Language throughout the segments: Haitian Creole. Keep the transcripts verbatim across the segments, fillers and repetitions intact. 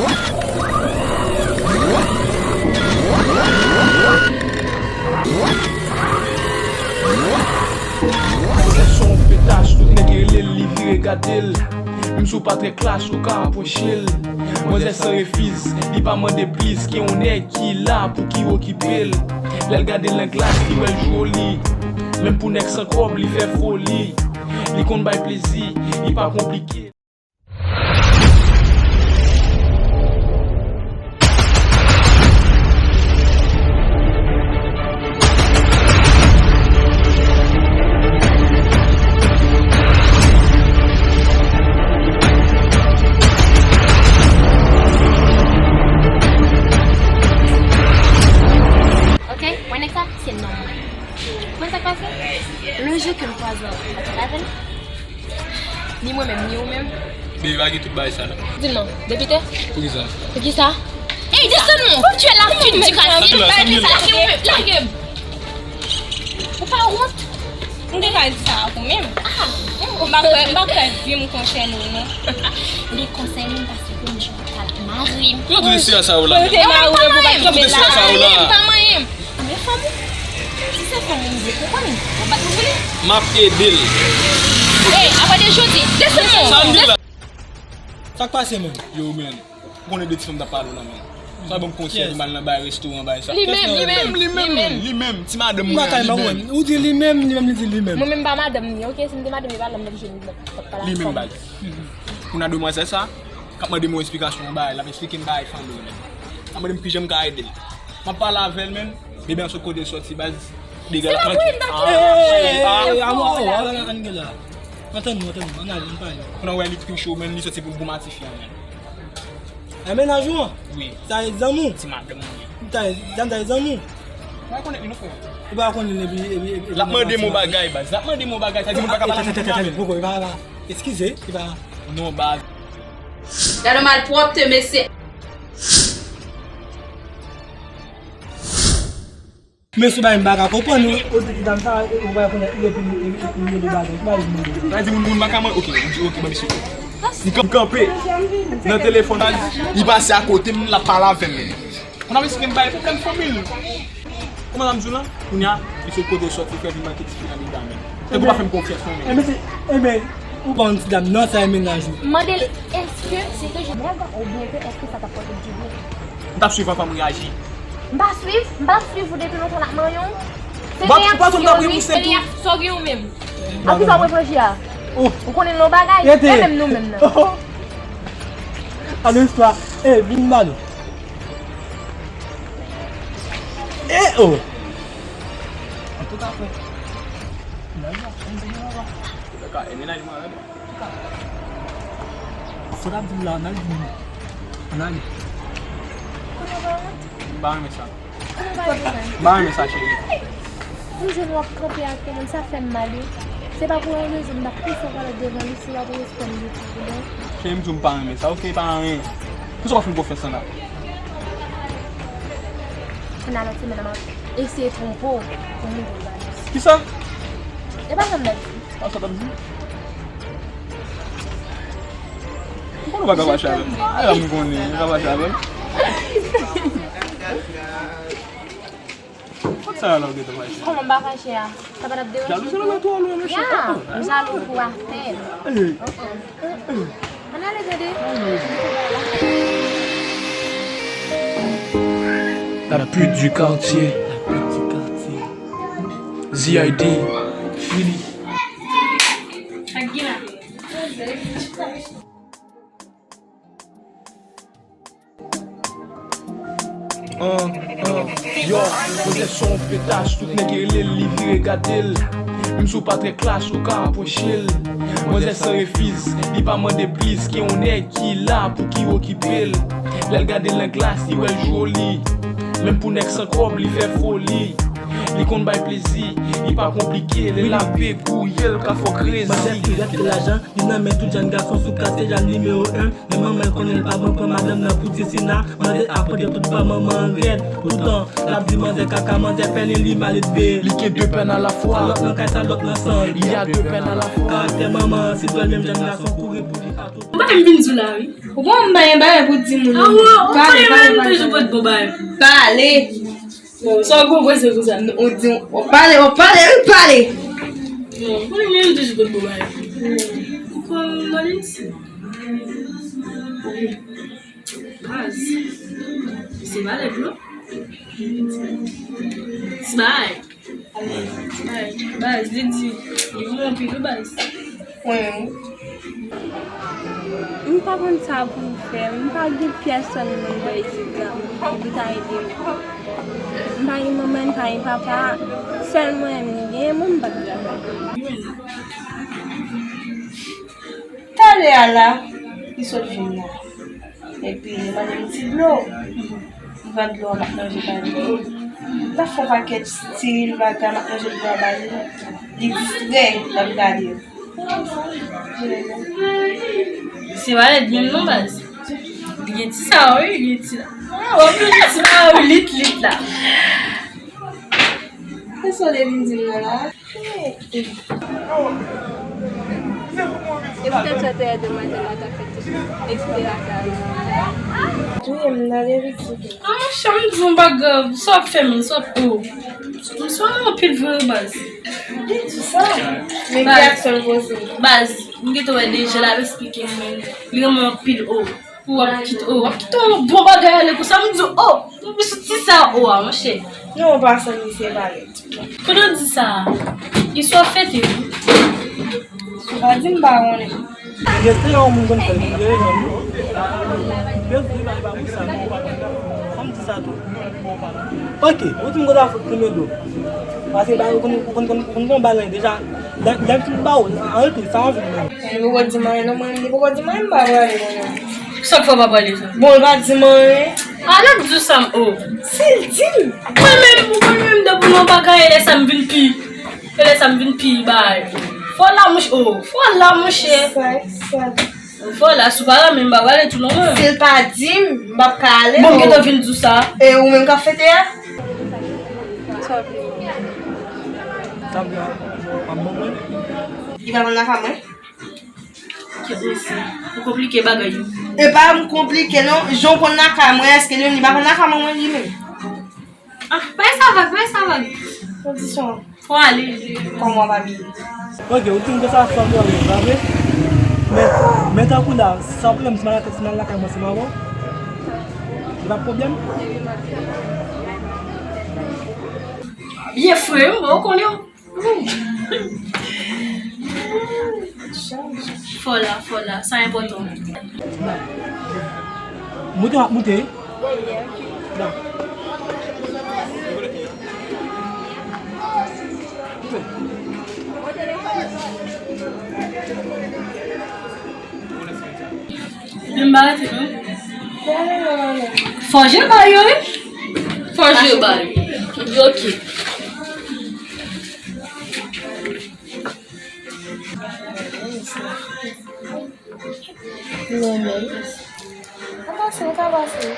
Manzè se yon petach, tout nèg rele l, li vire gade l. Menm si w pa trè klas, ou ka apwoche l. Manzè san refiz, li pa mande plis. Gen yon nèg ki la pou ki okipe l. Lè l gade l nan glas, li wè l joli. Menm pou nèg san kòb, li fè foli. Li konn bay plezi, li pa konplike. Ok, wè nèg sa, se nonm mwen. Konn sa k pase? Le jou ke m kwaze w, ou pa t avè l? Ni mwen menm, ni ou menm. Baby, pa gen tout bagay sa la. Di m non, depite? Poukisa? Poukisa? Ey, desann non! Pou tu es la fille du quartier. Lage m, lage m. Ou pa wont? M te ka di sa ak ou menm. Ah, m pa kwè, m pa kwè vi m konsène w non. Li konsène m paske m jwenn kal mari m. Kote w te sou sa ou la? Kote mari w pou pa kenbe la? Kote w te sou sa ou la? Pa manyen m, pa manyen m. Men fanm ou, si se fanm ou vle, konprann, ou bat ou vle. M ap ede l. Ey, apati de jodi, desann non. Sa m di la. Sa k pase, menm? Yo, menm. Ou konnen de ti fanm t ap pale w la, menm. Sa ban m konsèy pou m al nan bay restoran, bay sa. Li menm, li menm, li menm, li menm, ti madanm mwen, li menm. Ou di li menm, li menm, li di li menm. Mwen menm pa madanm li, ok? Si m te madanm li, pa la m t ap jwenn li, t ap pale ak fanm. Li menm, bay. Kounye a demwazèl sa, k ap mande m yon esplikasyon, yon bagay, l ap esplike m bagay fanmi l, menm. L ap mande m kijan m ka ede l. M ap pale avè l, menm. Bebe an sot kote l soti, baz. Dega la pran. Ey, ey, ey, ey, awa, awa, ann gen la. Antann nou, antann nou, ann ale, ann pale. Kounye a w wè li touche w, menm, li soti pou l goumen ak tifi an, menm. E mennaj ou an? Wi. Sa e zanmi w? Ti madanm mwen. Sa e, sa e zanmi w? Mwen konnen li, non, frè. Ou pa konnen li, epi, epi, epi. L ap mande m yon bagay, baz. L ap mande m yon bagay, sa di moun pa ka pale ak moun la, menm. Poko, e pa, e pa. Eskize, e pa. Non, baz. Gade malpwòpte, mesye. Men sou bagay m pa ka konprann, ou, ou di ti dam sa, ou pa konnen, epi, epi, epi, epi, bagay, ou pa di moun. Sa di moun, moun pa ka mwen, ok, ou di, ok, ban m esplike. M kan-, m kanpe nan telefòn, li pase akote m, l ap pale avè m. Ou nan esplike m bagay pwoblèm fanmi l. Kòman sa m di w lan? Kounye a, li sot kote l soti, fè vin manke tifi an dega, men. Tankou pa fè m konfyans, non, men. Ebyen, se, ebyen, ou pa yon ti dam, non, sa e mennaj ou. Mande l, èske se te je nèg, oubyen ke èske sa t ap pote m dibyen? M t ap swiv anvan m reyaji. M pa swiv, m pa swiv ou depi lontan l ap manyen w. Se reyaksyon li, se reyaksyon gen ou menm. Ak kisa w reflechi a? Ou konnen l nan bagay? Rete. E menm nou menm nan. An istwa, e, vin ba nou. E, o. Antouka, frè. Mennaj la, mennaj la. Antouka, e mennaj mwen avè m. Sa w t ap di m la, ann al di m. Ann ale. Kounye w pa wont? M pa renmen sa. Kounye w pa renmen sa? M pa renmen sa, cheri. Pou jwenn w ap kanpe ak yon moun, sa fè m mal, wi. Se pa pou yon rezon m t ap pouse w pale devan li, se pa pou respè m li pou ou, non. Cheri, m di w m pa renmen sa, ok, pa anyen. Poukisa w pa fè m konfyans lan la? Kounye a lòt semèn nan, m ap eseye twonpe w pou m rive w bagay. Kisa? E pa sa m t ap di. A sa w t ap di? M konnen w pa ka fache avè m. A la m konnen, ou ka fache avè m. Kot sa la ou gentan fache? Kòman m pa fache a? Sa pa t ap deranje tou? Jalouzi nan men twò lwen, mesye. Ya, m jalou pou afè. Ann ale tande. La pute du quartier. La pute du quartier. Z I D. Fini. Ak Gina. An, an, yo, manzè se yon petach, tout nèg rele l, li vire gade l. Menm si w pa trè klas, ou ka apwoche l. Manzè san refiz, li pa mande plis, gen yon nèg ki la pou ki okipe l. Lè l gade l nan glas, li wè l joli. Menm pou nèg san kòb, li fè foli. Li konn bay plezi, li pa konplike, lè l ap gouye l ka fè w krezi. Manzè ki rèd ke lajan, li nan men tout jèn gason sou katye, jal nimewo en. Men manman l konnen l pa bon pran madanm nan pou ti sina. Manzè aprann ke tout pa manman an rèd. Poutan, l ap di manzè kaka, manzè pèlen li maledve. Li gen de pèn alafwa. Sa lòt nan kay, sa lòt nan san. Il y a deux peines à la fois. Karaktè manman an, si dwèl menm jèn gason kouri pou li atou. Ou pa m vin di w la, wi. Ou pa m bay bagay pou di moun. Awo, ou pale, pale, pale, pale, toujou pot bon bagay. Pale. Bon, sa w konpranse konsa. Ou di, ou pale, ou pale, wi, pale. Bon, ou konnen m toujou pot bon bagay. Ou konn Molis? Baz. Se pa lèd non. Ti bagay. Baz, li di, li bon anpil wi baz. Mwen menm. M pa konn sa pou m fè. M pa gen pèsonn moun bò isit la ki pou ta ede m. M pa gen manman, m pa gen papa. Sèl mwen menm ki genyen, mwen m pa t travay. Talè a la, li sot vin la. Epi li mande m ti dlo. M pran dlo a, m ap manje ba li. L ap fè yon pakèt stil bagay, m ap manje dlo a ba li. Li distrè, l ap gade. Se pa lèd menm non baz. Li gen ti sa wi, li gen ti la. Ah, w ap vin ti la wi, lit, lit la. Se sa w te vin di m nan la. E poutèt sa te ede manzè la ta fè ti ekspirasyon. Touye m nan de pitit. Ah, monchè, m di w pa grav. Sa w ap fè menm, sa w ap, oh. M swa anpil vre, baz. Li di sa. Men ki aksyon l poze? Baz, m gentan wè deja l ap eksplike m, men li renmen anpil, oh. Ou w ap kite, oh, w ap kite yon bon bagay ale konsa, m di, oh, depi sou ti sa, oh, a, monchè. Non, ou pa sanble se valè. Kote w di sa? Istwa fete wi. Ou pa di m pa konnen. Gen te yon moun konn fè l, gen rezon wi. Bezwen pa, pa pou sa. Fò m di sa tou. Ok, ou di m konn fè l, konn do. Paske ba, ou konn, ou konn, konn, konn, konn ba l deja. Lè, lè m fin ba ou, an retou, sa w anvi m ban ou? Li poko di m anyen non, mwen, li poko di m anyen, m pa prale non. Sa k fè w pa prale sa? Bon, li pa di m anyen. A, l ap di w sa m, oh. Si l di m. Mwen menm, mwen menm, depi w nan bagay, e lè sa m vin pi, e lè sa m vin pi bay. Fò la, monch-, oh, fò la, monchè. Sa, sa. Fò la, si w pa la, men m pa prale tou non, mwen. Si l pa di m, m p ap ka ale non. Bon, m gentan vin di w sa. E ou menm k ap fete a? Sa vle di. Sa vle di, ap ban mwen? Li pa konn nan ka mwen. Kèt mesye, ou konplike bagay yo. E pa m konplike non, jan w konn nan ka mwen, èske li menm li pa konn nan ka mwen, mwen li menm? Ah, pa sa vag, pa sa vag. Kondisyon. Fò ale. Kòman w ap abiye? Ok, ou di m konsa, fò m ale, pa vre? Men, men tankou la, sa pwoblèm si m al lakay, si m al lakay mwen, se maman? Li pa pwoblèm? Byen fre, wi, ou konnen. Fò la, fò la, sa enpòtan. Moute, w ap moute? Menm bagay tou non. Fò je ba yo wi. Fò je ba yo. Ok. Non, non. Ka pase, ka pase.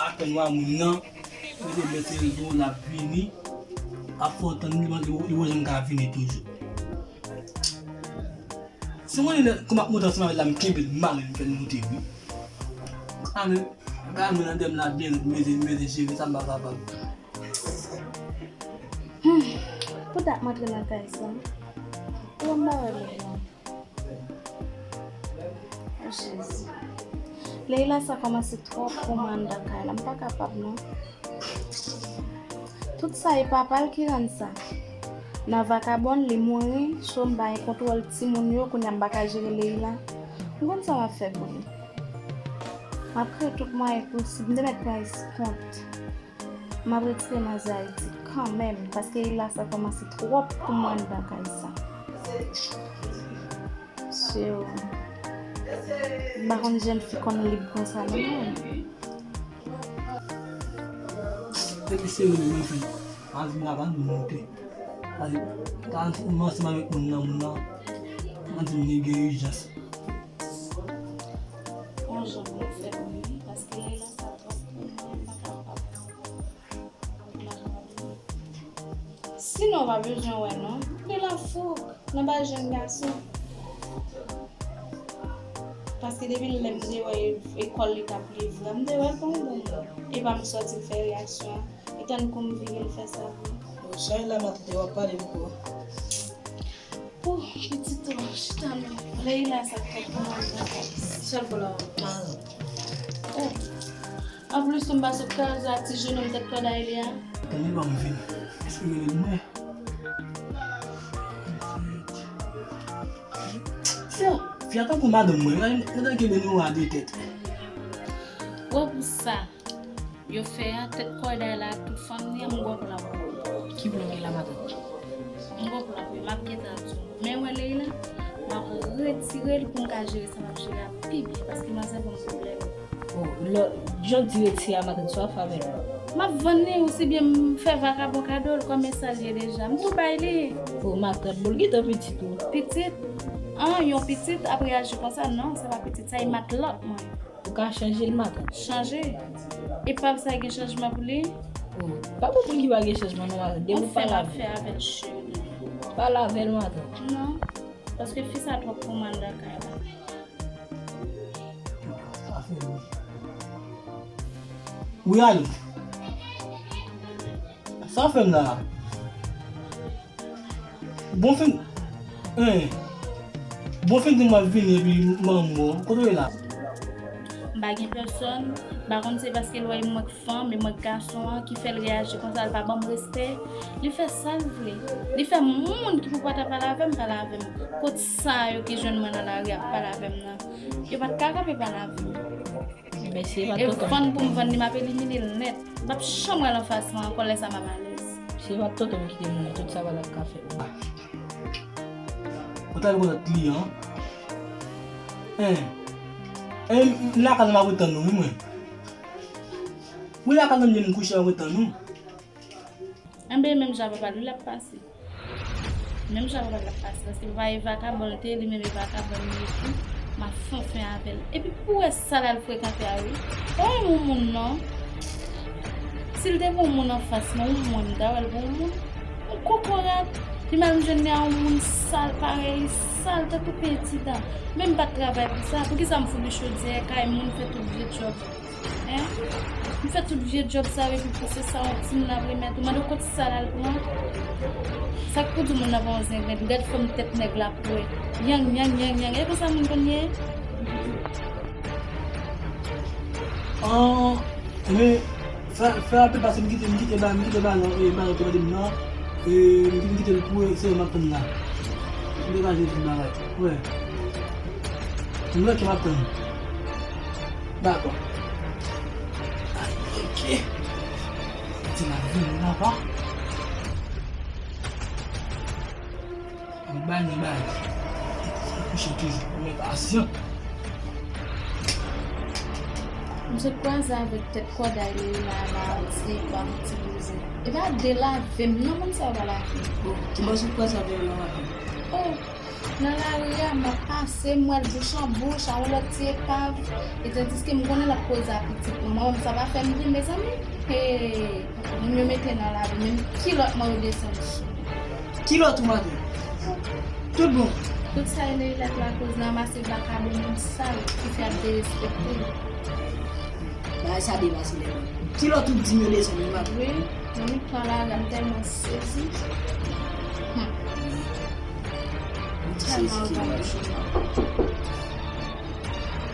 Apèn w a moun nan, mete mete l pou l ap vini, ap fè w tann li, li, li pa janm ka vini toujou. Si mwen lè kòm ap monte ansanm avè l la, m kenbe l mare, m fè l monte wi. A men, bagay mwen nan dèm la byen rèd, mete, mete jere sa m pa kapab. Hmm, pou dat m antre nan kay sa. Pou m pa wè moun nan. Oh, Jezi. Leila sa kòmanse twòp pou mwen anndan kay la. M pa kapab non. Tout sa e papa l ki rann sa. Nan vakabòn, li mouri, so m pa gen kontwòl timoun yo, kounye a m pa ka jere Leila. M konn sa m ap fè pou li. M ap kreye tout mwayen posib, m te mèt pran eskont. M ap retire mazi Ayiti kanmenm, paske Leila sa kòmanse twòp pou mwen anndan kay sa. So, m pa konn jèn fi konn lib konsa non mwen. Depi se yo menm fè. Anvi m ravan m moute. Anvi m ansanm avèk moun nan, moun nan. Anvi m gen ijans. Yon jan pou nou fè pou li, paske Leila sa twòp pou mwen, m pa kapab. Sinon, w pa bezwen wè non. Leila fou nan bay jèn gason. Paske depi lè m te wè ekòl li t ap livre a, m te wè l pa yon bon moun. Epa m sòti l fè reyaksyon an. Li tann kou m vire l fè sa pou mwen. Bon, chay la matant w ap pale m kou. Pou pitit ou chita non. Leila sa fèt pou mwen. Sèl pou la maman. Oh. Anplis tou m pa sot kraze a ti jenou m tèt kòday li a. Tande ban m vin. Èske rele l mwen? Fò, fi a tankou madanm mwen, mwen tann kenbe nou a de tèt. Wè pou sa yo fè a, tèt kòday la ak tout fanm li an, m gwo pou l ap woule. Ki plan w gen la matant? M gwo pou l ap woule, m ap gentan di w. Men wè Leila, m ap retire l pou m ka jere sa m ap jere a pi byen, paske manzè ban m pwoblèm. Oh, lò, jan w di retire a matant, sa w ap fè avè l? M ap vann li, ousibyen m fè vakabon kado l, kòm sa l ye deja. M tou bay li. Oh, matant, bon, l gentan pitit ou? Pitit? An, yon pitit ap reyaji konsa? Non, se pa pitit, sa e matlòt mwen. Ou ka chanje l, matant? Chanje? Epav sa gen chanjman pou li? Oh, pa bon moun ki pa gen chanjman non, matant. Depi w pale avè l. Anfen, m ap fè avè l, cheri. Pale avè l, matant. Non, paske fi sa twòp pou mwen anndan kay la. Wi, alo. Sa w fè m la? Bon fin, en. Bon fin di m w ap vini epi manman w, kote w ye la? M pa gen pèsòn, m pa konn se paske l wè mwen k fanm e mwen k gason an ki fè l reyaji konsa, l pa ban m respè. Li fè sa l vle. Li fè moun ki pou pa ta pale avè m, pale avè m. Kot sa yo ki jwenn mwen nan lari ap pale avè m nan? Yo pa t ka kanpe pale avè m. Men si e pa tonton. E vann pou m vann li, m ap elimine l nèt. M p ap janm wè l anfas mwen ankò, lè sa m ap alèz. Si e pa tonton m ki te mouri, tout sa pa t ap ka fèt. Ou ta konn kliyan. En. En, m lakay la m ap ret tann nou, wi, mwen. Wi, lakay la m ye m kouche, m ap ret tann nou. Enben, menm jan papa l ap pase. Menm jan papa l ap pase. Paske papa e vakabon l te ye, li menm e vakabon li ye tou. M ap fè yon fen avè l. Epi pou wè sa l al frekante a, wi. Pa yon moun non. Si l te pou yon moun anfas mwen, yon moun, m ta wè l pou yon moun. Yon kokorat. Pi mal m jwenn li a yon moun sal, parèy li sal, tankou penti dan. Men m pa t travay pou sa. Poukisa m fout li chodyè kay moun, fè tout vye djòb? Hein? M fè tout vye djòb sa yo epi pou se sa yon timoun ap remèt ou. Mande w kot sa l al pran. Sa k pou di moun nan pa yon zenglen, gad fòm tèt nèg la pou wè. Yang, yang, yang, yang. E konsa moun konn ye? An, men, fè, fè rapid paske m kite, m kite ba, m kite ba, e, ba, kòmande m nan. E, m kite, m kite l pou se m ap tann la. M degaje tout bagay. Wè. M wè ki m ap tann. Dakò. Ay, ok. Ti la vini la pa. Anba ni baz. Kouche toujou. Mwen pasyan. M sot kwaze avèk tèt kòday li la, la, ti pa ti bouzen. E pa de lave m non, moun sa yo pa lave. Bon, ki bò sot kwaze avèk la maten? Oh, nan lari a, m ap pase, m wè l bouch an bouch, a yon lòt ti epav. E tandiske m konnen l ap koze a pitit mwen. Manman m sa pa fè m byen, mezanmi. Hey, moun yo mete nan lari, menm kilòt mwen yo desann sou. Kilòt ou maten? Tout bon. Tout sa e Leila k lakoz nan, ranmase vakabon moun sal ki fè ap derespekte l. Bagay sa depase lè mwen. Kilòt ou di m yo desann yo maten? Wi, nan mitan lari a, m tèlman sezi. Hmm. M tèlman sezi ki ranmase.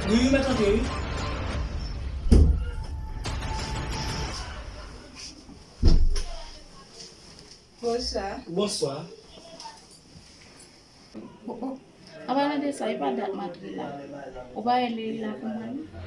Wi, wi, mèt antre, wi. Bonswa. Bonswa. Oh, oh. An palan de sa, e pa dat m antre la. Ou pa rele Leila pou mwen, non?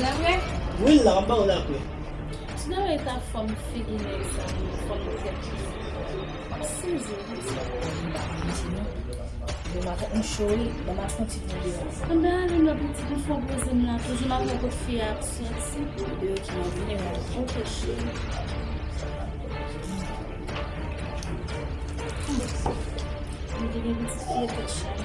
l la vre? Wi, l la, m ap ba w l apre. Ti nan lè ta fòm figi nèg sa, fòm tèt li. M ap sezi wi. Yo m ap yon cho wi, ban m ap fon ti pwen deyò. Anben ale non pitit, m fè w poze m la, toujou m ap wè kot fi a ap soti. Deyò ki nan vini wè. Ok cheri. M te gen pitit fi e tèt chay.